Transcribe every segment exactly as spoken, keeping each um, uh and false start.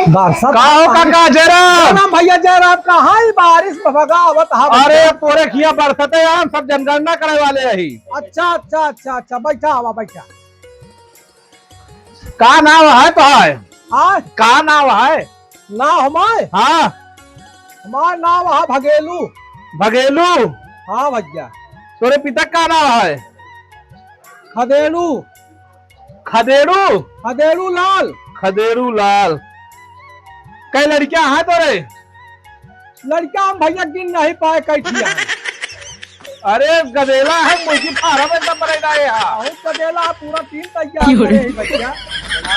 बरसत का हो बारिश। काका, जय राम। जय राम भैया, जय राम। कहाँ ही बारिश में भगा आवत हा भैया? अरे, तोरे खिया बरसते हम सब जनगणना करे वाले रही। अच्छा, अच्छा, अच्छा, अच्छा, बैठा हवा, बैठा। का नाव है तोहार? हाँ? का नाव है? नाव हमार? हाँ। हमार नाव है भगेलू। भगेलू? हाँ भैया। तोरे पिता का नाव है? खदेड़ू। खदेड़ू? खदेड़ू लाल। खदेड़ू लाल। कै लड़कियां हैं तोरे? लड़का हम भैया गिन नहीं पाए, कै ठिया है। अरे गदेला है, मुर्गी फार्म एकदम बने रहे है। बहुत गदेला है, पूरा टीम तैयार करे है भैया।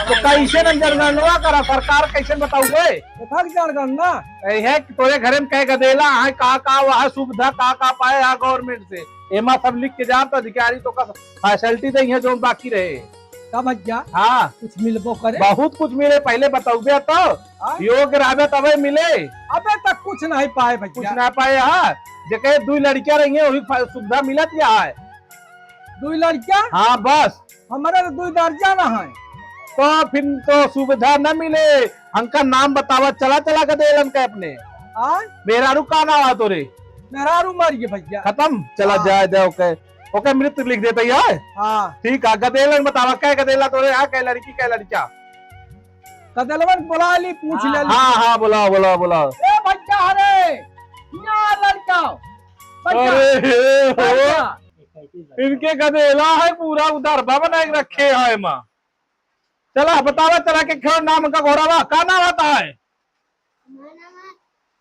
तो कैसे न जनगणना करा, सरकार कैसे बताऊ बे? देखा कि जनगणना। ऐ है कि तोरे घरे में कै गदेला है, का का वह सुविधा, का का पाए है गवर्नमेंट से, एमा सब लिख के जान तो अधिकारी तो का फैसिलिटी दे है जो बाकी रहे। का भैया? हाँ। कुछ मिलबो करे? बहुत कुछ मिले, पहले बतौबे तो हाँ? योग्य रहबे तबे मिले। अबे तक कुछ नहीं पाए भैया। कुछ ना पाए, हाँ। जेके दुई लड़कियां रही हैं, वही फा-, सुविधा मिलत या है। दुई लड़कियां? हाँ, बस। हमारे तो दुई दर्जन है। तो फिर तो सुविधा न मिले। हमका नाम बतावा, चला, चला के दे हमके अपने। हाँ? मेहरारू का नाव है तोरे? मेहरारू मर गए भैया। खत्म? चला हाँ। जाए दे, ओके। ओके, मृत लिख देते यार। हाँ। ठीक है, गदेलन बतावा, कै गदेला तोरे, हाँ, कै लड़की, कै लड़का? गदेलवन बुला ली, पूछ ले ली। हाँ, हाँ, बुलाओ, बुलाओ, बुलाओ। ए भैया, अरे, यहाँ लड़का, भैया, अरे, हे हो। भैया। इनके गदेला है, पूरा उधर बा बना के रखे हैं माँ। चला, बतावा, चला के खेल नाम का घोड़ावा, का नाम आता है? हमारा नाम है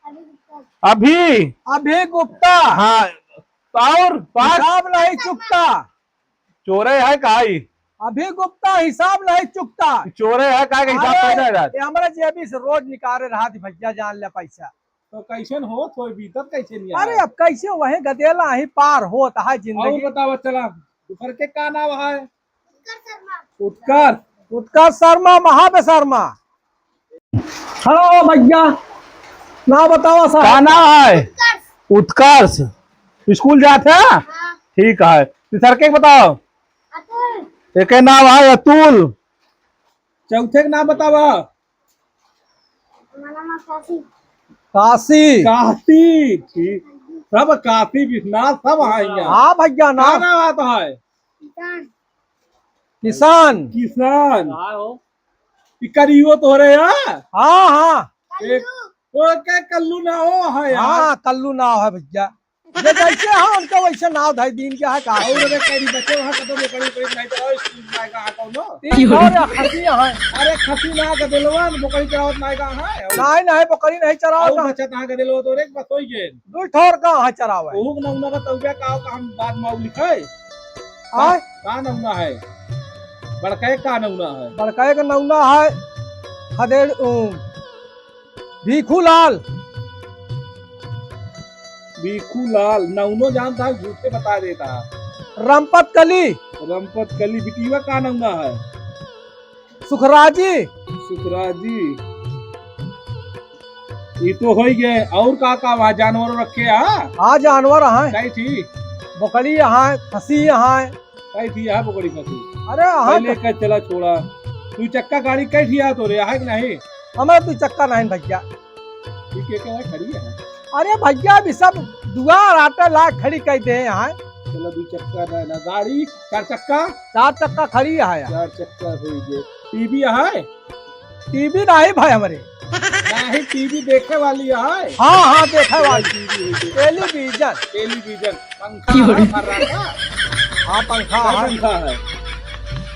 अभी गुप्ता। अभी? अभी गुप्ता। हाँ, और पाँच? हिसाब नहीं चुकता। चोरे है काई? अभी गुप्ता हिसाब नहीं चुकता। चोरे है काई के हिसाब अरे, पैदा है रात? ये हमारे जेबी से रोज निकाले रहा थी भैया, जान ले पैसा। तो कैसन होत होई, बीतत कैसे नहीं अरे, आया? अब कैसे वही गदेला ही पार होत है जिंदगी। और बतावा, चला, दूसर के का नाम है? उत्कर्ष शर्मा। उत्कर्ष। उत्कर्ष शर्मा, महाबे शर्मा। हाँ भैया, ना बतावा साहब। का नाम है? उत्कर्ष। उत्कर्ष। स्कूल जात है? हाँ। ठीक है। तीसर के बताओ। अतुल। एक नाम है अतुल। चौथे के नाम बतावा। हमारा नाम काशी। काशी। काशी, ठीक। सब काशी विश्वनाथ सब है यहाँ। हाँ भैया, का नाम। नाम आता है? किसान। किसान। किसान। हाँ हो। ई करियो तोरे यहाँ? हाँ, हाँ। एक, कल्लू। ओके, कल्लू ना हो है यार। हाँ, कल्लू ना हो है भैया। जे जैसे है उनका वैसे नाव धई दीन के है का? और अबे कहीं बचे वहाँ कतो बोकरी कोई नहीं तो स्कूल में आएगा, हाँ, कौनो? तीन और या खसी है। अरे खसी ना गदेलवा, बोकरी चरावत नहीं का है? नहीं, नहीं, बोकरी नहीं चरावत और ना। बचत हाँ गदेलवा तो एक बस होई गेल। दो ठोर का हाँ चरावे। ओहू के नौना बताउबे का, का हम बाद में लिखे? आय? का नौना है? बड़का एक का नौना है? बड़का एक नौना है। खदेड़, उ, भीखू लाल। भीखू लाल, नौनो जानता है, झूठे बता देता है। रमपत कली। रमपत कली, बिटिया का नौना है? सुखराजी। सुखराजी। ई तो होई गए, और का का वहाँ जानवर रखे हैं? हाँ, जानवर हैं। कई थी? बकरी हैं, खसी हैं। कई थी यहाँ बकरी खसी? अरे, हाँ पहले तो का चला छोड़ा। दू चक्का गाड़ी कई थी यहाँ तोरे, है कि नहीं? हमारे दू चक्का नहीं भैया। ठीक है, क्या खड़ी है? अरे भैया, अभी सब दुआर आटा ला खड़ी कर दे यहाँ। चलो, दू चक्का ना, ना गाड़ी, चार चक्का? चार चक्का खड़ी है यार। चार चक्का होई गए। टीवी है? टीवी नहीं भाई हमरे। नहीं, टीवी देखे वाली है? हाँ, हाँ, देखे वाली। टीवी होई गए। टेलीविजन। टेलीविजन। पंखा क्यों? है, फर्राटा? हाँ, पंखा है। पंखा है।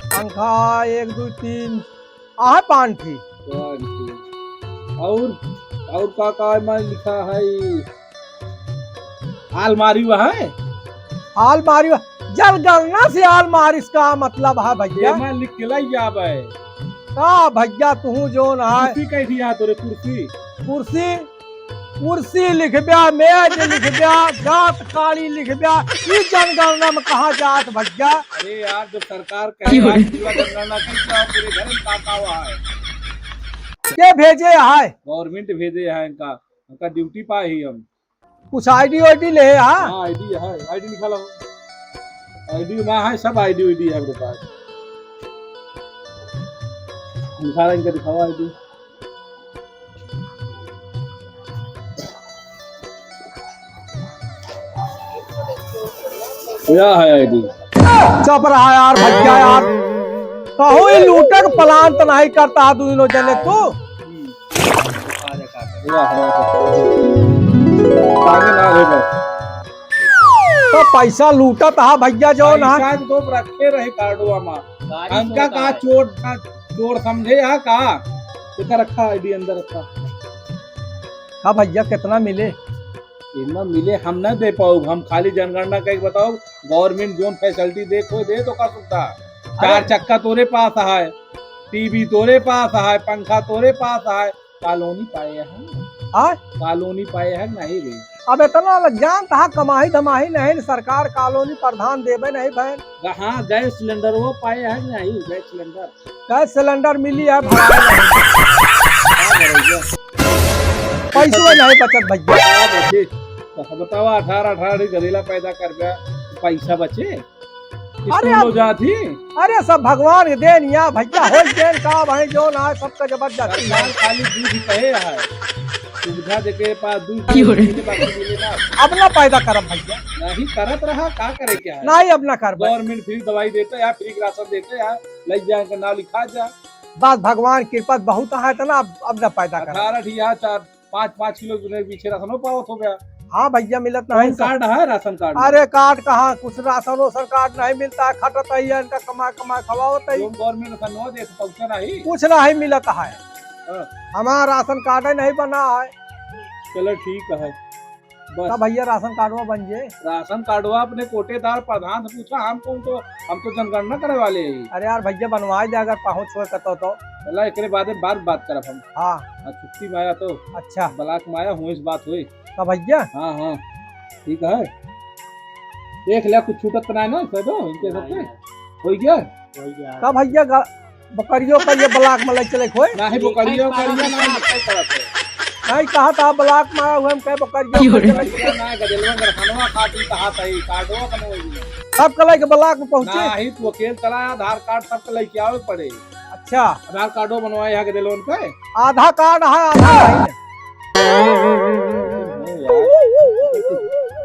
पंखा एक, दो, तीन, आहे पाँच ठी। पाँच ठी। और, और का, का में लिखा है? आलमारी वह है? आलमारी वह, जनगणना से आलमारी का मतलब है भैया? एमा लिख के लाई जाबे। का भैया, तू जोन है? कुर्सी कैसी है तोरे कुर्सी? कुर्सी? कुर्सी लिखब्या, मेज लिखब्या, जात काली लिखब्या, ई जनगणना में कहाँ जात भैया? अरे यार, जब सरकार कहे क्यों? यार, पूरा जनगणना कैसे हो, पूरे घर में का का हुआ है? के भेजे है? Government भेजे है इनका, इनका duty पा ही हम। कुछ ID वाइडी ले है? हाँ, ID है, ID निकालो। ID वहाँ है, सब ID वाइडी है मेरे पास। निकाल इनका, दिखाओ ID। क्या है आईडी? चुप रहा यार, भैया यार। कहूँ ही लूटे के प्लान तो नहीं करता है दोनों जने तू। हम्म। वाह, वाह, वाह। पानी ना रे बस। तो पैसा लूटत हा भैया जो ना। पैसा तो रखे रहे कार्डवा मा। हमका का चोर, का चोर समझे हा का? इधर रखा, आईडी अंदर रखा। हाँ भैया, कितना मिले? इतना मिले हम ना दे पाउब, हम खाली जनगणना कइके बताउब, government जौन facility दे, कोई दे तो का सुविधा? अरे चार चक्का तोरे पास है, टीवी तोरे पास है, पंखा तोरे पास है, कॉलोनी पाए हैं? हाँ? कॉलोनी पाए हैं नहीं रे? अब इतना ल-, जानत हा, कमाही धमाही नहीं, सरकार कॉलोनी प्रधान देबे नहीं भैन। हाँ, गैस सिलेंडर वो पाए हैं नहीं, गैस सिलेंडर? गैस सिलेंडर मिली है, भराए नहीं। का भराई है? पैसवा नहीं बचत भैया। का बचे? तो बतावा, अठारह, अठारह गदेला पैदा करबे, पैसा बचे? अरे स्कूलो अब जात ही? अरे सब भगवान के देन या भैया, होई देन का भाई, जौन आए सबका जबरदस्ती है। सरकार खाली दूध ही कहे है, सुविधा देके पास दूध क्यों रे? पीने बाकी मिले ना। अब ना पैदा करब भैया। नहीं करत रहा, का करे क्या है? नहीं, अब ना करब। Government free दवाई देते हैं, free राशन देते हैं, ले जाए के नाम लिखा जा। बस भगवान कृपा बहुत है, तो ना अब, अब ना पैदा करब। अठारह ठिया चार पाँच, पाँच किलो के पीछे राशनो पावत हो गया। हाँ भैया, मिलत कौन नहीं सब। कार्ड है राशन कार्ड में? अरे कार्ड कहाँ, कुछ राशन वाशन कार्ड नहीं मिलता है, खटत ही है, इनका कमा कमा खवावत ही। जौन government राशन वो दे, तो पहुँचा नहीं? कुछ नहीं मिलत है। हाँ। हमारा राशन कार्ड ही नहीं बना है। चलो ठीक है। बस। तब भैया राशन कार्डवा बन जे। राशन कार्डवा अपने कोटेदार प्रधान से पूछा, हम कौन तो, हम तो जनगणना करे वाले हैं। अरे यार भैया बनवाए दे अगर पहुँच होए कतो तो। चला एकरे बादे बात, बात करब हम। हाँ। आज छुट्टी में आया तो। अच्छा। ब्लॉक में आया हुए से बात हुई। का भैया? हाँ, हाँ। ठीक है। देख लिया कुछ छूटत तो नहीं ना, सदो इनके सबसे। हो गया? हो गया। का भैया गा-, बकरियो का ये ब्लॉक में ले चले खोए? नहीं, बकरियो, बकरियो नहीं, नहीं करत है। नहीं, कहा था ब्लॉक में आया हुआ, हम कहे बकरियो क्यों का रे? चले। ना, गदेलवा गरखनवा खातिर कहा था, ये कार्डवा बनवाई। सब कलाई के ब्लॉक में पहुँचे? नहीं, तू अकेल चला, आधार कार्ड सब कलाई के आवे पड़े। अच्छा। आधार कार्डो बनवाए यहाँ गदेलवन पे? आधा कार्ड है, आधा नहीं है।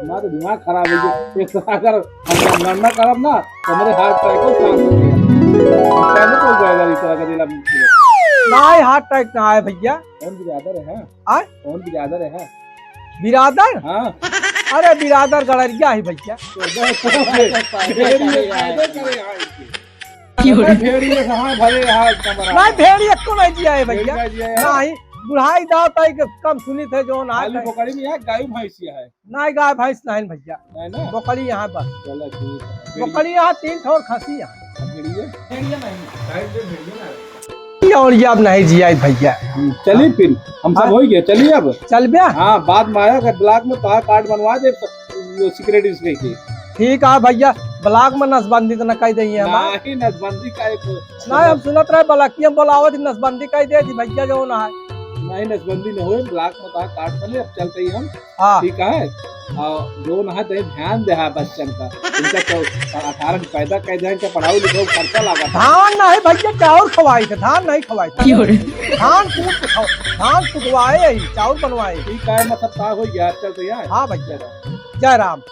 हमारा तो दिमाग खराब है, ये एक तो अगर हम गणना करब ना, तो हमारे heart attack को chance हो गया। पहले तो हो जाएगा इस तरह का दिला। नहीं, heart attack ना आए भैया। कौन बिरादर है? आय? कौन बिरादर है? बिरादर? हाँ। अरे बिरादर गड़रिया ही भैया। तो बस, भेड़िए पैदा करे यहाँ इसके। क्यों रे? भेड़िए कहाँ भरे यहाँ कमरा? नहीं, भेड़िए को नहीं जिया है भैया। भेड़िए जिया है। नहीं, बुढ़ाई दाव ताई के कम सुनित है जो ना खाली है। बकरी में है, गाय भैंसिया है। नहीं, गाय भैंस नहीं भैया। नहीं ना? बकरी यहाँ बस। चलो ठीक है। बकरी यहाँ तीन ठो और खसी यहाँ। भेड़िए? भेड़िए नहीं। गाय से भेड़िए ना। ये और ये अब नहीं जिया भैया। हम्म, चलिए फिर, हम सब हाँ। हो गए, चलिए अब। चल बे। हाँ, बाद में आया, अगर ब्लॉक में तो कार्ड बनवा दे, तो वो सिक्योरिटी से लेके। ठीक है भैया, ब्लॉक में नसबंदी तो न कह देंगे हम। नहीं, नसबंदी का एक नहीं, हम सुनत रहे, ब्लॉकिया बोलावत ही, नसबंदी कह दे जी भैया जो ना है। नहीं, नसबंदी न होए, ब्लॉक में तो कार्ड बने, अब चलते ही हम। हाँ। ठीक है? और जो ना है, तनी ध्यान दे, हाँ, बच्चन का। इनका तो अठारह के पैदा कर दें, इनका पढ़ाई लिखाई खर्चा लागत है। धान नहीं भैया, चाउर खवाई थे, धान नहीं खवाई थे। क्यों रे? धान कूट के खाओ, धान सुखवाए ही, चाउर बनवाए। ठीक है, मतलब, का हो गया, चल तो यार। हाँ भैया, जय राम।